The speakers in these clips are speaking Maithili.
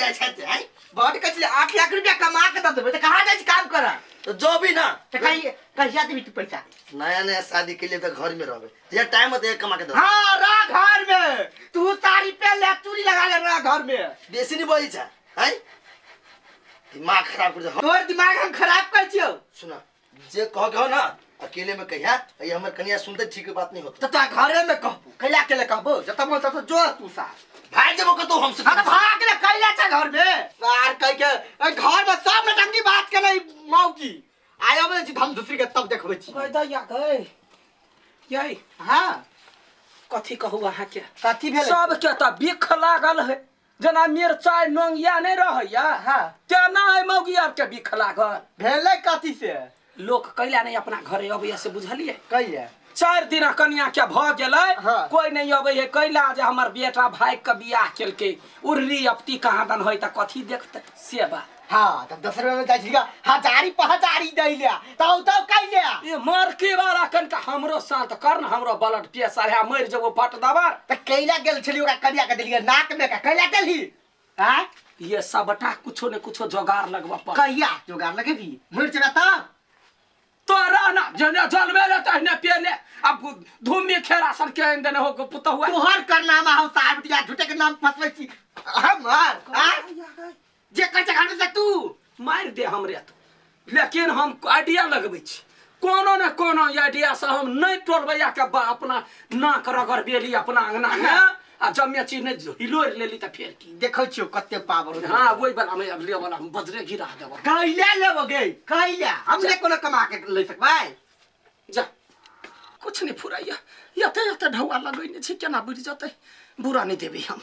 जाइ छै ते हैं बड कचले 8 लाख रुपया कमा के दऽ देबै तऽ कहाँ जाइ छी काम करऽ तो जो भी ना तऽ कहिया कहिया देबी तू पैसा नया नया शादी के लिए तो घर में रहबे जे टाइम होते कमा के दो हाँ रह घर में तू साड़ी पहन ले चूड़ी लगा ले रह घर में बेसी नहीं बोली छा हैं दिमाग खराब कर दे तोर दिमाग हम खराब कर छियौ सुना जे कह के हो ना अकेले में कहिया ये हमर कनिया सुनते ठीक बात नहीं होता तो तोरा घरे में कहबो कैला अकेले कहबो जतऽ मन ततऽ जो तू सा भाग जबो कतो हमसे हाँ तो भाग ले कैला छा घर में सार कह के ए घर में सब नटंगी बात के नहीं मौकी आय अबै छी हम दूसरी के तब देखबै छी गई दैया गई यही हाँ कथी कहू अहाँके कथी भेलै सबके तऽ बिख लागल है जेना मिरचाइ नोंगिया नहि रहैया हाँ। तेना एहि मौगी आरके बिख लागल भेलै कथी से लोक कैला नहि अपना घरे अबैया से बुझलियै कहिया चारि दिना कनिया के भऽ गेलै हाँ। कोई नहीं अबै है कैला जे हमर बेटा भाई के बियाह केलकै उर्री अपती कहाँ दन होय तऽ कथी देखतै से बात हाँ तब 10 रुपया में जाइ छी हजारी पर हजारी दै ले तौ तौ कैले ये मरके वाला कनिका हमरो शांत कर न हमरो ब्लड प्रेशर है मरि जेबो फट दबर त कैला गेल छली ओकरा कनिया के देलियै नाक में का कैला देलही आँ ये सबटा कुछो ने कुछो जोगार लगबऽ पड़ कहिया जोगार लगेबी मरि जेबा तब तोरा ना जने जलमे ले तहने पेले अब धूमि खेरा सन के आनि देने हो पुतहुआ तोहर करनामा हम साहब दिया झूठे के नाम फसबै छी हमर आँ जे कर छै घर में से तू मारि दे हमरे तो लेकिन हम आइडिया लगबै छी कोनो ने कोनो आइडिया से हम नहि टोलबैया के बा अपना नाक रगड़ बेली अपना अंगना में आ जमे चीज नहि हिलोरि लेली तऽ फेर की देखै छियौ कते पावर हाँ ओहि वाला में अब ले वाला हम बजरे गिरा देबो कैला लेबो गे कैला हम ने कोनो कमा के ले सकबै जा कुछ नहीं फुराइया एते एते ढौआ लगैने छी केना बुझि जेतै बुरा नहि देबै हम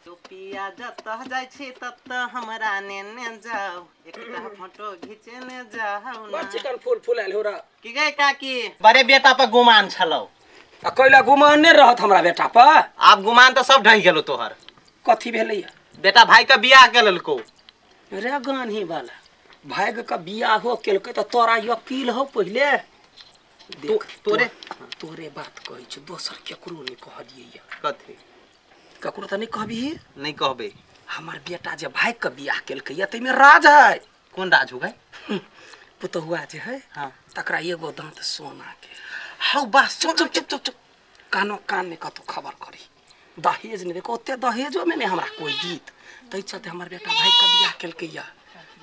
टोपिया जतऽ जाइ छी ततऽ हमरा नेने जाउ एकटा फोटो घिचेने जाउ बड़ ना चिकन फूल फुलायल हो रहा की गै काकी बड़े बेटा पर गुमान छलौ आ कैला गुमान नहि रहत हमरा बेटा पर आब गुमान तऽ सब ढहि गेलौ तोहर कथी भेलैया बेटा भाई के बियाह के लेलकौ रे गान्ही वाला भाग के बियाहो केलकै तऽ तोरा यकील हौ पहिले देख तोरे तोरे बात कहै छी दोसर केकरो नहि कहलियै कथी ककरो तऽ नहि कहबही नहि कहबै हमर बेटा जे भागि कऽ बियाह केलकै या ताहिमे राज है कोन राज हो गए पुतहुआ जे है हाँ। तकरा एगो दाँत सोना के हौ बा चुप चुप चुप चुप चुप कानो कान नहि कतहु खबर करी दहेज नहि देखो ओते दहेजोमे नहि हमरा कोइ दीत ताहि चलते हमर बेटा भागि कऽ बियाह केलकै या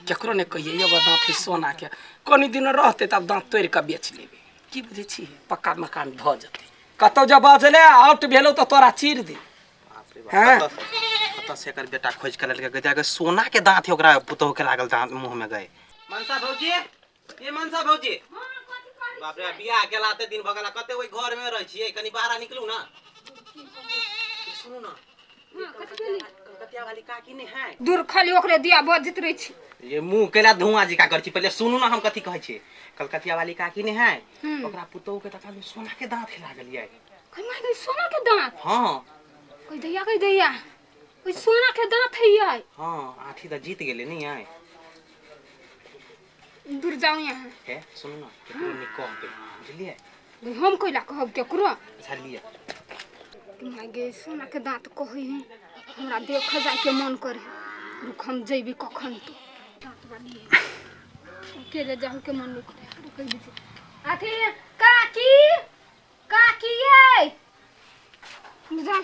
केकरो नहि कहियै एगो दाँत है सोना के कनि दिन रहतै तब दाँत तोड़ि कऽ बेच लेबै की बुझै छी पक्का मकान भऽ जेतै कतौ जब बजले आउट भेलो तऽ तोरा चीर दे हाँ? कतऽ से एकर बेटा खोज के लेलकै गै जाके सोना के दांत है ओकरा पुतोह के लागल दांत मुंह में गए मनसा भौजी ए मनसा भौजी बाप रे बियाह केला ते दिन भऽ गेला कते ओहि घर में रहै छियै कनि बाहर निकलू ना सुनू ना कलकतिया वाली काकी नहीं है दूर खाली ओकरे दिया बजैत रहै छी ये मुंह केला धुआं जका कर छी पहिले सुनू ना हम कथी कहै छी कलकतिया वाली काकी नहीं है ओकरा पुतोह के तखन सोना के दांत हिला गेलियै कहि माय गई सोना के दांत हाँ कहि दैया कहि दैया ओहि सोना के दांत है ये हाँ आठी तऽ जीत गेलै नहीं आय दूर जाओ यहाँ हे सुनू ना केकरो नहीं कहबै बुझलियै हम कैला कहब केकरो अच्छा लिअ माय गे सोना के दांत कहै है हमरा देख जाय के मन करे रुक हम जैबी कखन तो दांत वाली है अकेले जाहु के मन नहीं करे रुक दीजिए अथी काकी काकी ये जा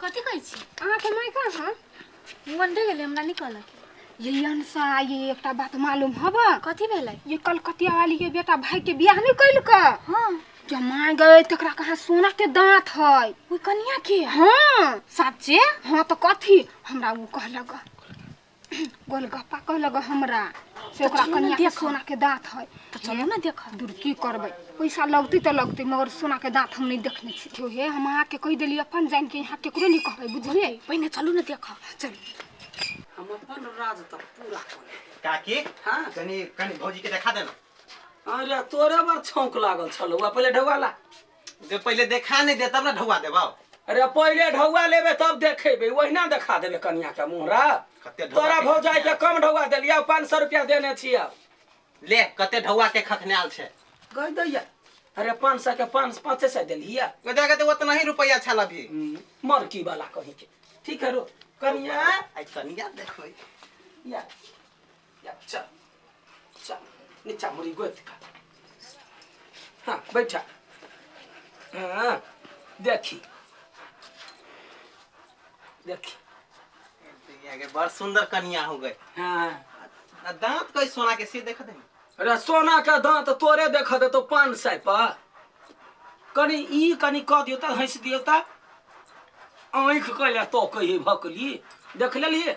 कथी कहै छी अहाँके माय कहाँ मन्डे गेलै हमरा नहि कहलक ये अनसा ये एकटा बात मालूम हब कथी भेलै ये कलकतिया वाली के बेटा भाई के बियाह नहीं कैलक हाँ के माय गए तकरा कहाँ सोना के दांत है ओहि कनिया के हाँ साचे हाँ तो कथी हमरा ओ कहलक गोलगप्पा कहलक हमरा से ओकरा चलू ने कनिया के देखऽ। सोना के दांत है तऽ चलू ने देखऽ दूर की करबै पैसा लगतै तऽ लगतै मगर सोना के दांत हम नहीं देखने छी हे हम अहाँके कहि देली अपन जान के यहाँ केकरो नहीं कहबै बुझलियै पहिने चलू ने देखऽ चलू हम अपन राज तऽ पूरा कऽ लेबै काकी हाँ कनि कनि भौजी के देखा देना अरे तोरे बड़ छौंक लागल छलौ आ पहिले ढौआ ला जे पहिले देखा नहीं दे तब ना ढौआ देबौ अरे पहिले ढौआ लेबे तब देखेबे ओहिना देखा देबे कनिया के मुहरा कते ढौआ तोरा के भौजाई के कम ढौआ देलियै 500 रुपया देने छियै ले कते ढौआ के खखनायल छै गई दैया अरे 500 के पाँच पाँचे सौ देलियै गदे गदे उतना ही रुपया छल अभी मरकी वाला कहीं के ठीक है रो कनिया आई कनिया देखो या या चल चल नीचा मुड़ी गोत का हाँ बैठा हाँ देखी देखी आगे बड़ सुंदर कनिया हो गए हाँ आ दांत कोई सोना के से देख दे अरे सोना के दांत तोरे देख दे तो 500 पर कनी ई कनी कह दियो त हंस दियो त आँख कैला तो कही भकली देख लेलिए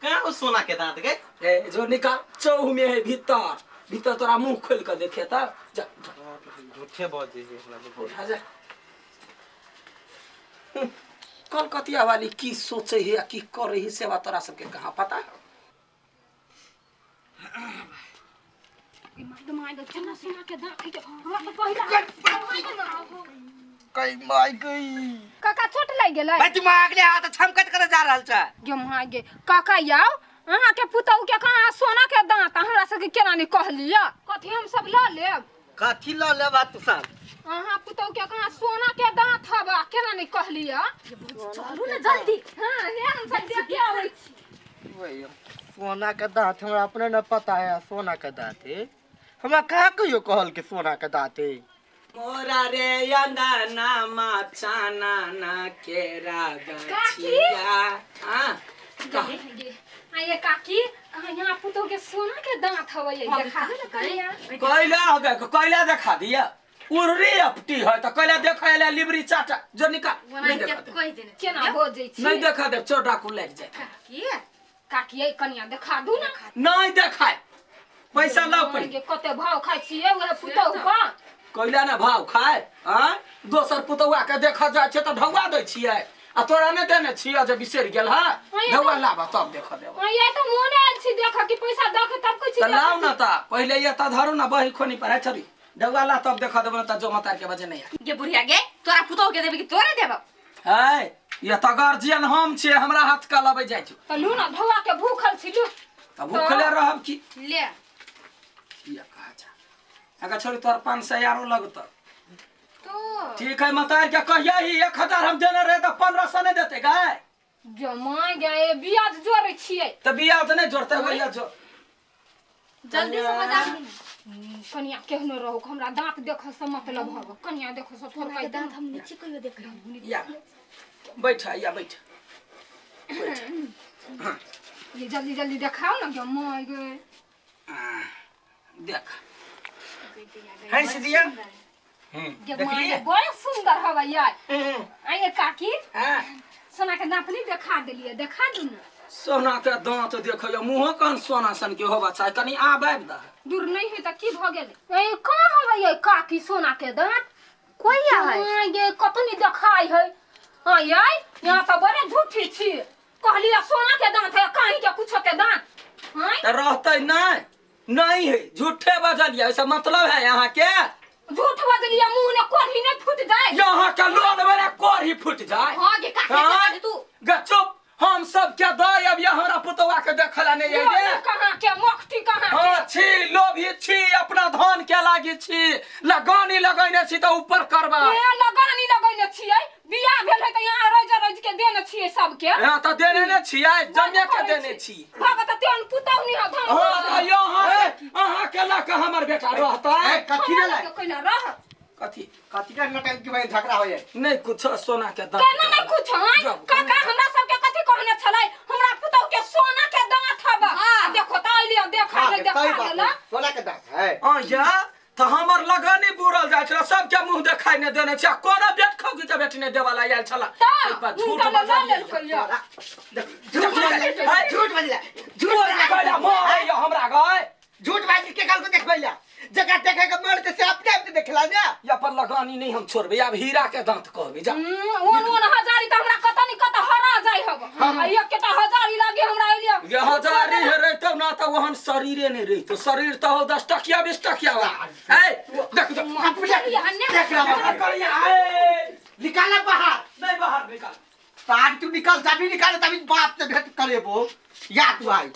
कहाँ वो सोना के दांत गए ए जो निकाल चौह में है भीतर भीतर तोरा मुंह खोल के देखे त जा जा, झूठे बहुत जे हमरा उठा जा। कलकतिया वाली की सोचे है आ की कर रही सेवा तोरा सबके कहाँ पता ई मर्द माय गे केना सोना के दांत है के हमरा तऽ पहिला कई माय गई काका चोट लागि गेलै भाई दिमाग ले हाथ छमकत करे जा रहल छै गे माय गे काका याओ अहाँ के पुतहु के कहाँ सोना के दांत आ हमरा सबके केना नहि कहलियै कथी हम सब लऽ लेब कथी ल लेबा तू सब अहाँ पुतहु के कहाँ सोना के दांत हबा केना नहि कहलियै चलू ने जल्दी हाँ हे हम सब देखे आबै छी सोना के दांत हमरा अपने न पता है सोना के दांत है हमरा कहाँ कहियो कहल के सोना के दांत है मोरा रे अंदना माचाना ना केरा गछिया हाँ गे गे आ ये काकी अहाँ यहाँ पुतहु के सोना के दांत हबै देखा दे ने कनिया कैला हो गए कैला देखा दिया उर्री अपटी है तो कैला देखा ले लिबरी चाटा जो निकाल नहीं देखा दे कहि देने केना बजै छी नहीं देखा दे चोर डाकू लग जाए काकी काकी ये कनिया देखा दू ना नहीं देखाए पैसा लाओ पहिले गे कते भाव खाइ छियै उहे पुतहु पर कैला ना भाव खाए हाँ दोसर पुतौआ के देखा जाइ छै तऽ ढौआ दै छियै आ तोरा नहि देने छियै जे बिसरि गेल है ढौआ लाबऽ तब देखऽ देब आ ये तऽ मोने आयल छी देख कि पैसा दऽ के तब कुछ तऽ लाउ ना तऽ पहिले ये तऽ धरू ना बही खोनी पर है छरी ढौआ ला तब देखऽ देब ना तऽ जो मतार के बजे नहीं आय गे बुढ़िया गे तोरा पुतहु के देबी कि तोरे देबौ है ये तऽ गार्जियन हम छियै हमरा हाथ का लबै जाइ छौ तऽ लू ना धोआ के भूखल छी लू तऽ भूखले रहब की ले ये कहा जा अगर छोरी तोहर 500 आरो लगतौ तो ठीक है मतार के कहिया ही 1000 हम देने रहे तऽ 1500 नहीं देते गाय जमा गए बियाज जोड़ै छियै तऽ बियाज नहीं जोड़ते भैया जो जल्दी से मजा कनिया केहनो रहू हमरा दांत देख से मतलब हब कनिया देख से सोना थोड़ा के दांत हम नीचे कहियो देख रहे या बैठ या बैठ ये जल्दी जल्दी देखाओ ना जमा गए देख हंस दिया जमा गए बड़ा सुंदर हवा यार आइए काकी हाँ सोना के दांत नहीं देखा देलिए देखा दू ना सोना के दांत देखो यो मुँहो कन सोना सन के होबा चाहे कनी आब आबि दह दूर नहीं है त की भ गेल ए कहाँ हवा ये काकी सोना के दांत कोई है हाँ, ये कतौ नहीं देखाई है हाँ यार यहाँ तो बड़े झूठी छी कहलिए सोना के दांत है कहीं के कुछो के दांत हाँ तऽ रहते नहीं नहीं है झूठे बजलिए ऐसा मतलब है यहाँ के झूठ बजलिए मुंह ने कोढ़ी नहीं फूट जाए यहाँ के लोन मेरा कोढ़ी फूट जाए हां गे काकी हाँ? देखा दे तू गे चुप हम सब के दे अब ये हमरा पुतौआ के देखला नहीं लोभी आइए कहाँ के मोखटी कहाँ के हाँ छी लोभी छी अपना धन के लागी छी लगानी लगैने छी तऽ ऊपर करबा ए लगानी लगैने छियै बियाह भेल है तऽ यहाँ रोज रोज के देने छियै सबके यहाँ तऽ देने ने छियै जमे के देने छी भगत तेहन पुतहु नहीं है धन हाँ तऽ यहाँ अहाँ के लऽ कऽ हमर बेटा रहतै कथी हमरा भेलै लग कोइला रह कथी कथी के नौटंकी भाई झगड़ा हो जाए नहीं कुछ सोना के दांत केना नहीं कुछ हैं जाओ। काका हमरा सबके कथी कहने छलै हमरा पुतहु के सोना के दांत हबा आ देखो त अइली देखा हाँ, ले सही देखा बात देला है सोना के दांत है हाँ या तऽ हमर लगानी बुड़ल जाइ छला सबके मुंह देखाइ नहि देने छै आ कोनो बेट खौगी के बेटी नहि देवला आयल छला त एहि पर झूठ हुनका लऽ बजलियै। लेलकै यौ। झूठ बजला है, झूठ बजला झूठ बजला मारैया हमरा गए झूठ बाजी के काल को देखबै ला जगह देखे के मन ते से अपने आप देखला ना या पर लगानी नहीं हम छोड़बै आब हीरा के दांत कहबै जा ओन ओन हजारी त हमरा कत नि कत हरा जाइ हब आ एक के त हजारी लागी हमरा अइली ये हजारी हे रहितौ ना तऽ ओहन शरीरे नहीं रहितौ शरीर तऽ हो 10 टकिया 20 टकिया वाला ए देख देख देख रहा करिया ए निकाला बाहर नहीं बाहर निकाल तार तू निकाल तभी निकाल तभी बाप से भेंट करेबो या तू आई